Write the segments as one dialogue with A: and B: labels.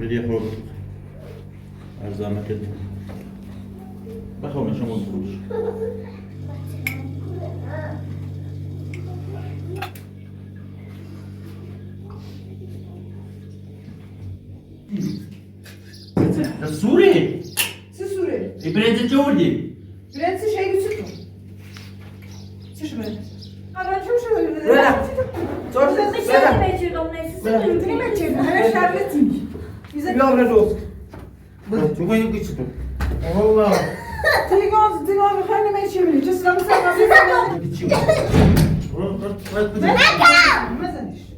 A: خۆ ئەرزامەکەت بەخۆ مەشەم بخۆش. Suri.
B: Çi suri?
A: E برنج چوردی.
B: Prensi şey götürdüm. Çişme. Ha ben çok şey
C: Böyle. Sor.
B: Bize
C: Ya ne dost. Tu koyun küçük. Allah.
B: Tigon, tigon, hani meçhul. Çislam sen nasıl Mesela işte.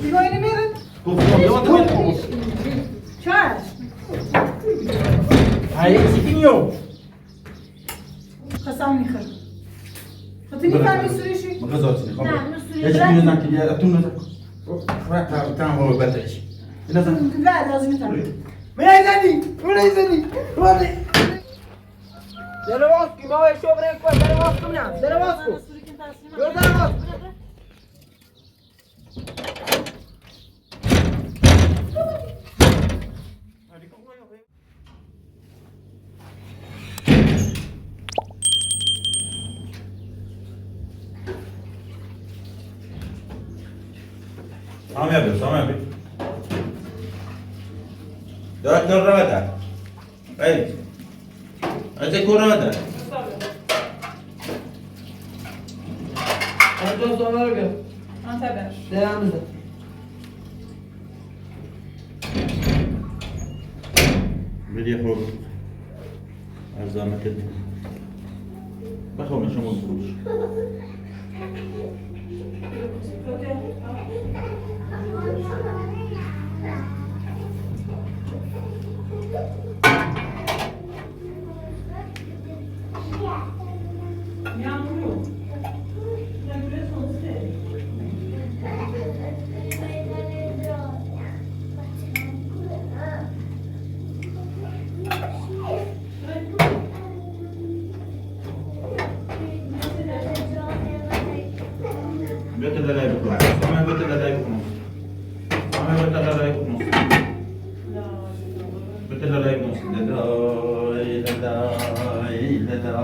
B: Tigon ne merin? Çar. Kasam nixir. Xatini fermi sürüşü. لا لازم تعمل.
C: Meyzani, meyzani. Hadi. Derevaski, baba şobre koy. Derevaski ne? Derevaski. Gör derevaski.
A: Sami abi, Sami abi. Dört kurra Hey. Hadi kurra da.
C: Ondan sonra gör.
B: Antaber.
C: Devam edelim.
A: بدي خو ئەرزامەکەت بەخۆ مەشەم بخۆش.
B: Yağmur yok. Ya görüyorsunuz değil.
A: بيت لا يبقون سامي بيت لا يبقون سامي بيت لا يبقون بيت لا يبقون لا لا لا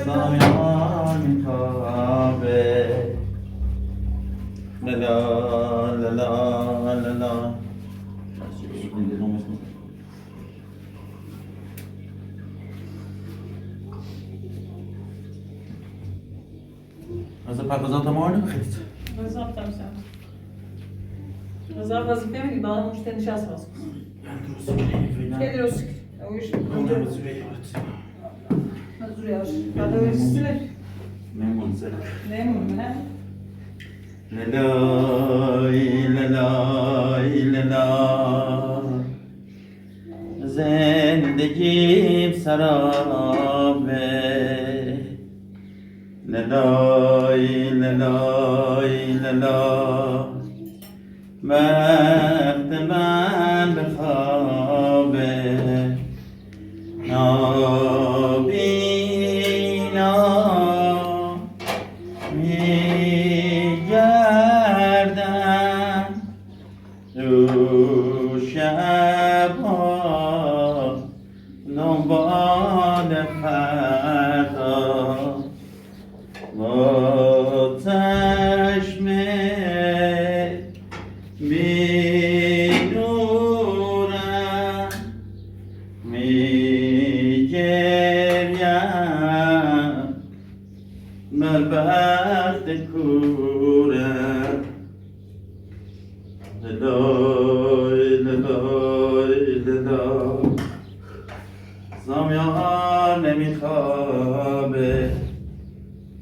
A: سامي عامي خابي لا لا لا لا لا از پرغزات ما خیلی
B: غذا تمسا. غذا وظیفه میدی بالا مشتری نشست باز. Kedi olsun. O iş. Hazır ya. Ben de üstüne.
A: Memnun sen.
B: Ne mi ne?
A: La la la la la la Zendegim sarabe La la la la la la Mert ben behabe Nabina میگردم او شبها دنبال فردا با چشم بی نورم میگریم بر بخت کورم لای لای لای زامیان نمیخوابه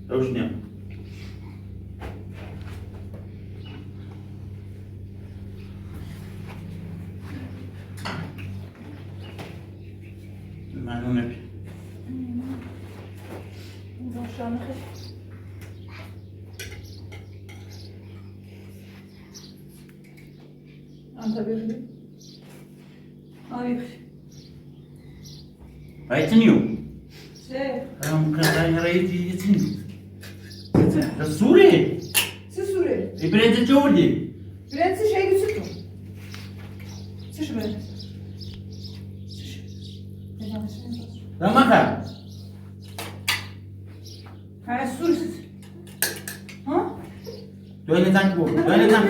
A: روشنیم ممنونم.
B: Antaber. Ay.
A: Aytınıyor.
B: Şey,
A: Suri.
B: siz Suri.
A: İbrahim Çavurdi.
B: Birinci şey güçlü. Siz şuraya.
A: Ramaka.
B: Ha, Suri siz. Ha?
A: Döne tank bu. Döne tank.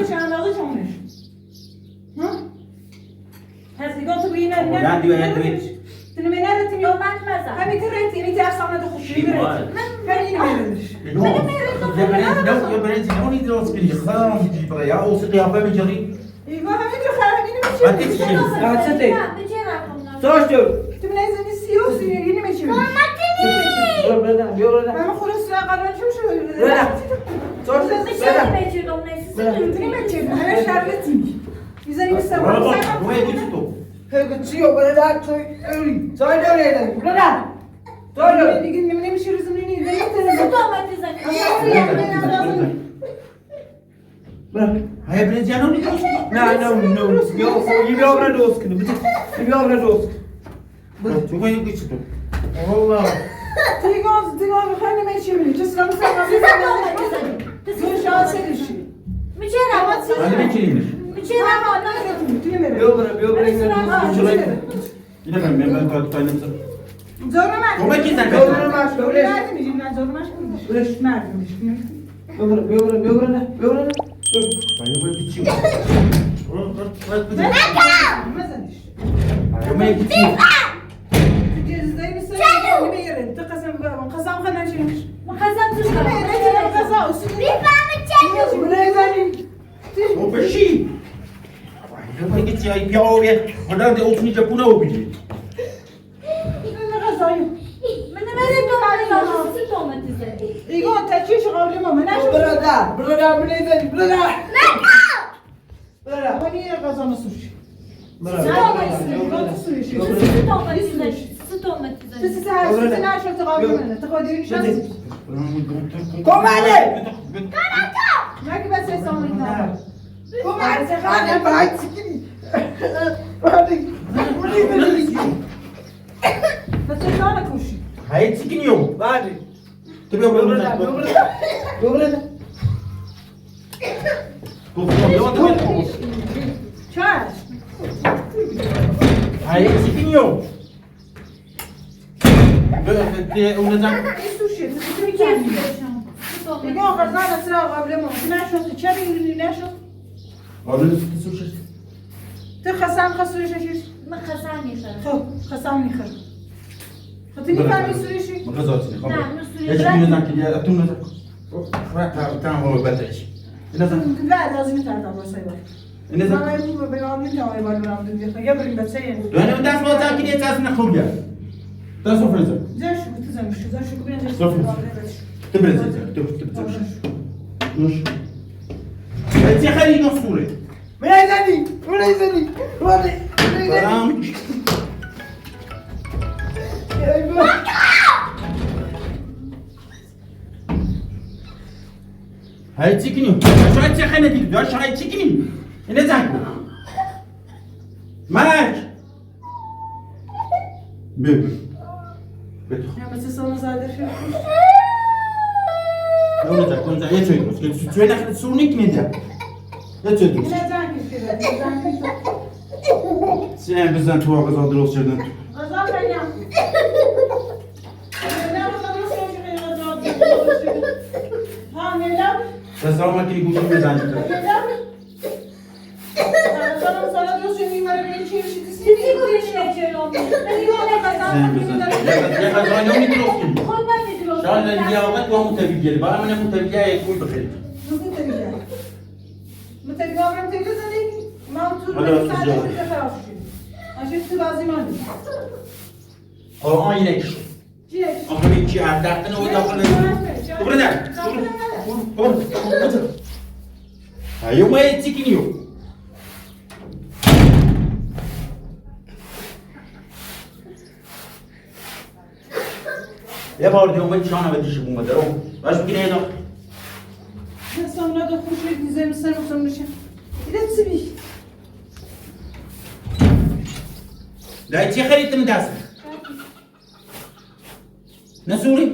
A: Nasuri.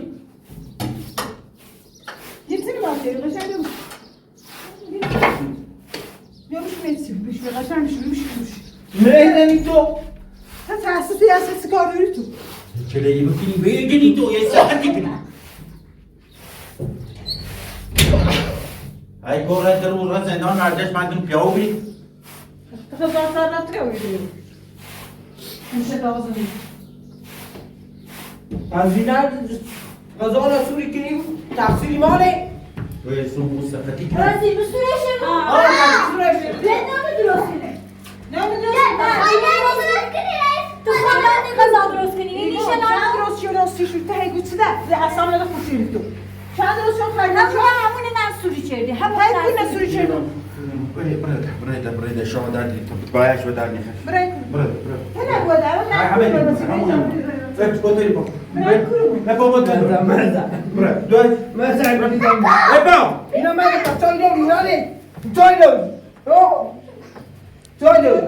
B: Gitsene bak yeri, başardım.
C: Ne تو؟
B: تاسس کار تو.
A: چلي يمكن بيجني تو يا ساعتك. هاي كورة درو زندان ارتش مردم پیاو بی.
B: تخصص نتريو. مش لازم.
C: هزینه غذا نسوری کنیم تقصیر مانه.
A: وی سو سقطی کنی.
D: رازی بسوره شما.
C: آه تقصیرشه.
D: نه درست نه.
B: نه نه.
D: تو خودت غذا درست کنی. این
B: چند روز شد راستی شد تا هیگو چه ده اصلا نه خوشی تو. چند روز شد خرید
D: همون همون نسوری چردی. همون
B: هی کو نسوری چردی.
A: بري بري بري بري شو دارني تبايش ودارني.
B: برای
A: بري بري.
B: نه بوده
A: هاي حبيبي همون كنت لا بابا
C: مرزا
A: بري دوي
C: مرزا
A: اي باو
C: اینا من چای داری نه چای داری چای داری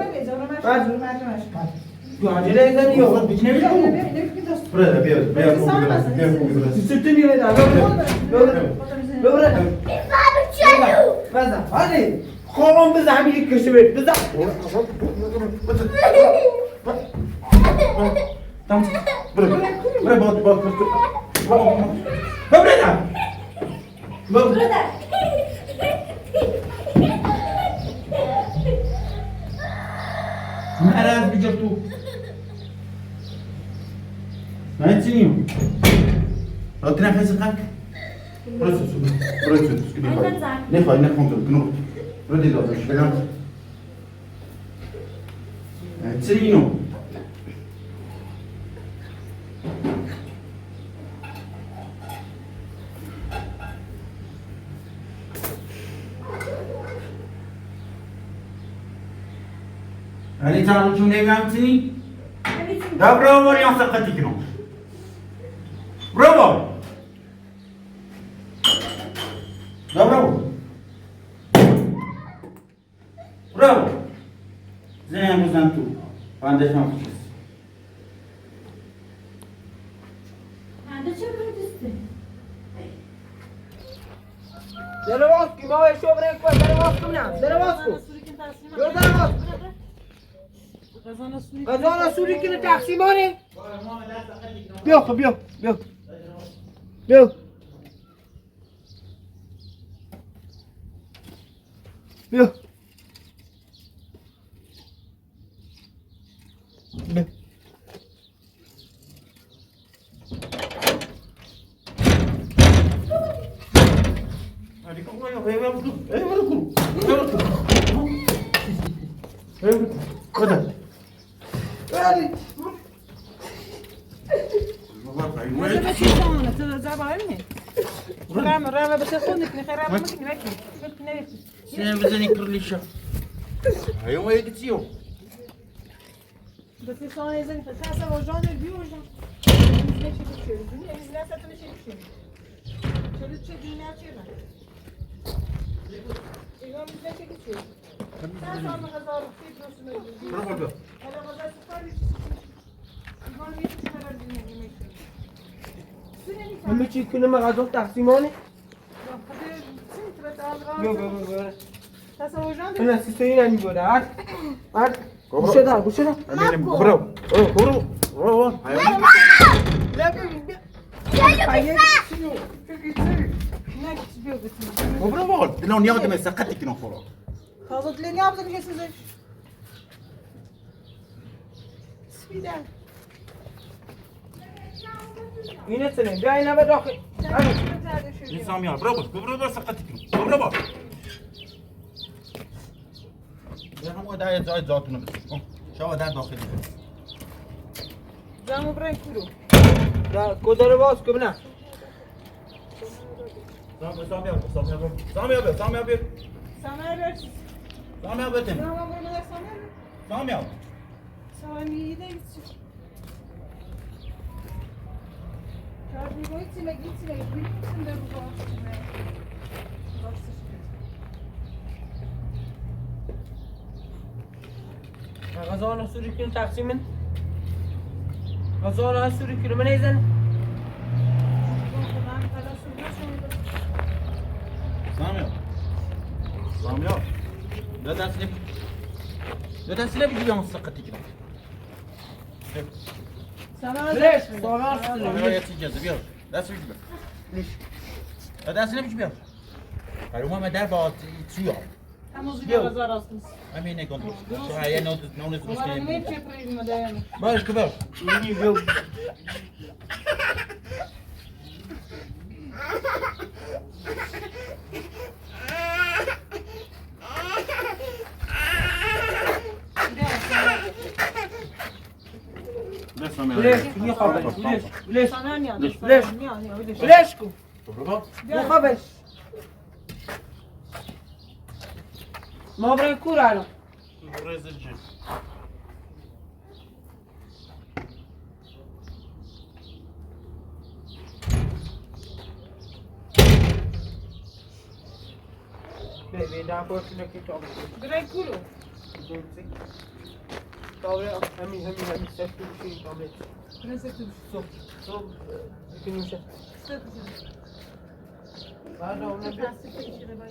C: تو عجله زنی یا
A: بري بيا بيا بيا
C: ستنی نه ببره بزن هادی خورم بزن همین یک کشه بید بزن.
A: بري بري بوت بوت بري بري. مرض بجرتو ما تسنيو راتنا خزقك بري بري نخوي نخوي كنو ردي لو بلان تسنيو علی تعالوا شو نعمتني دا برافو اليوم سقطتي كنو برافو دا برافو برافو زين بزنتو عندش ما فيش.
D: چه بردسته؟
C: در باز کی ما شو برای کن در باز کن نه در باز کن در باز غذا نسوری کنه تقسیمانه. بیا خب بیا بیا بیا بیا بیا. همه چیز کنه غذا تقسیمانه. بیا بیا بیا. نه سیستمی نمیگوره. هر هر گوشه دار گوشه دار.
A: برو برو برو. برو لو نياض ما سقطت كنا خلاص.
B: تازه دلني yaptık size. Bismillah.
C: اینه سنه بیا اینا به داخل.
A: سامي برافو برافو سقطت كنا برافو. هم ده زاید ذاتونه بس. شما در داخلی.
B: زمو برای کورو.
C: نه کدار باز کن نه.
A: سامي سامي سامي سامي
B: سامي
A: سامي بتن.
B: سامي
A: سامي
B: سامي ده
C: غذا نسوری کن تقسیمن. غذا نسوری کن من ایزن.
A: سامیا سامیا لا دست لا دست نبی بیام سقطی کنم.
C: بلش سامیا.
A: بیا چیز بیا دست بگیر. لا دست نبی بیام. برای ما در با تویا. همین نکن. تو هی نوت نوت دوست باش کبر.
C: بیا. بلش بیا خبرش بلش بلش بلش بلش کو بیا خبرش ما برای کور الان. ببین در باش نکی تا
B: برای کورو.
C: تابع همین همین همین سفت بشین تابع. صبح صبح می‌تونیم شه. بعد اون بگیریم.